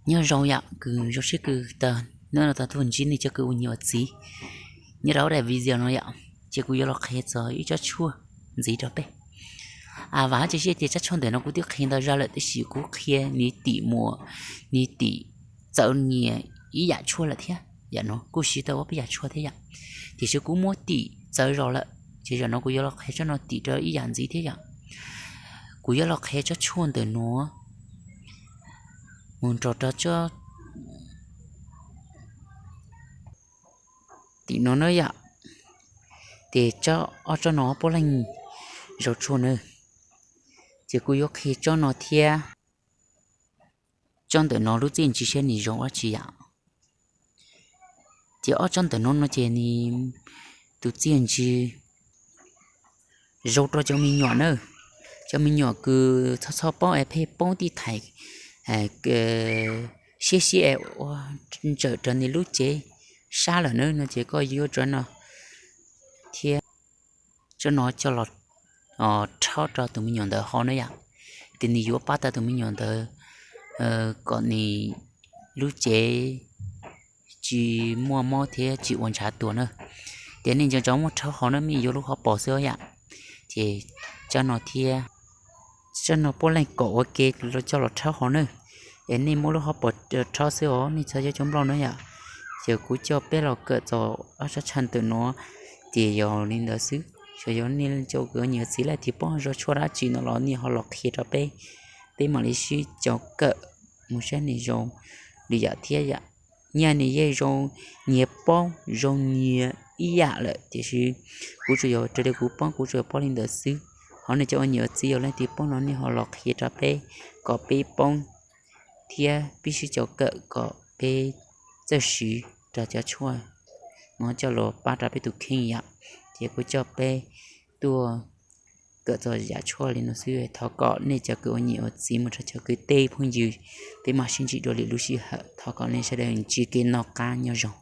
Nyob zoo yom, kws zoo siab kws tau nyob rau tau tuaj ntsib nej cov kws ua niam ua txiv nyob rau daim video no yom. Ces kuv yuav los qhia txog ib tsob tshuaj ntxiv rau peb. Vam hab cia siab tias tsob tshuaj ntawm no kuv twb qhia ntau zaj lawm, tab sis kuv qhia nws tim muas, nws tim txawv nyias ib yam tshuaj lawm thiab. Yam no kuj siv tau ua peb yam tshuaj thiab yom, tiam sis kuv muab tim txawv zog lawm, ces zaum no kuv yuav los qhia tsob no tim rau ib yam ntxiv thiab yom. Kuv yuav los qhia tsob tshuaj ntawm nuav mus nrog rau tsob tim no na yom. Ces tsob, ob tsob no puab leej zoo tshuaj na, ces kuv yuav qhia tsob no thiab tsob ntawm no lub txiaj ntsig saib nws zoo dab tsi yom. Ces ob tsob ntawm no no ces nws tus txiaj ntsig zoo rau cov me nyuam na, cov me nyuam kws txhob txhob paub es pheej poob tij thaiv siab siab es ua ntsawm rau nws lub cev sab lawm na, no ces koj yuav tsob no thiab tsob no coj los rhaub rau tus me nyuam ntawd haus na yom. Ces nws yuav pab tau tus me nyuam ntawd kom nws lub cev tsis muaj mob thiab tsis ua ntshav tuag na. Ces nej nco ntsoov muab rhaub haus na, mej yuav lub hauv paus xwb yom. Ces tsob no thiab, tsob no puab leej kaum ua ke los coj los rhaub haus na. Es nej muab lub hauv paus rhaub xwb os, nej txhob yuav cov nplauj na yom. Ces kuv coj peb los kawm txog ob tsob tshuaj ntawm no ces yog li ntawd xwb. Xyov yog nej cov kws ua niam ua txiv leej twg paub zoo tshuaj dab tsi no los nej ho los qhia rau peb, peb mam li sib coj kawm mus saib nws zoo li yam thiab yom. Nyaj nws yeej zoo nyias paub zoo nyias ib yam lawm, tiam sis kuv tsuas yog raws li kuv paub, kuv tsuas yog paub li ntawd xwb. Ho nej cov ua niam ua txiv yog leej twg paub no nej ho los qhia rau peb kom peb paub thiab peb sib coj kawm kom peb txawj siv rau cov tshuaj no coj los pab rau peb tus kheej yom. Ces kuv coj peb tuaj kawm txog yam tshuaj li no xwb. Thov kom nej cov kws ua niam ua txiv mus rau cov kws tej phooj ywg, peb mam sib ntsib dua lwm lub sij hawm. Thov kom nej sawv daws ntsib kev noj qab nyob zoo.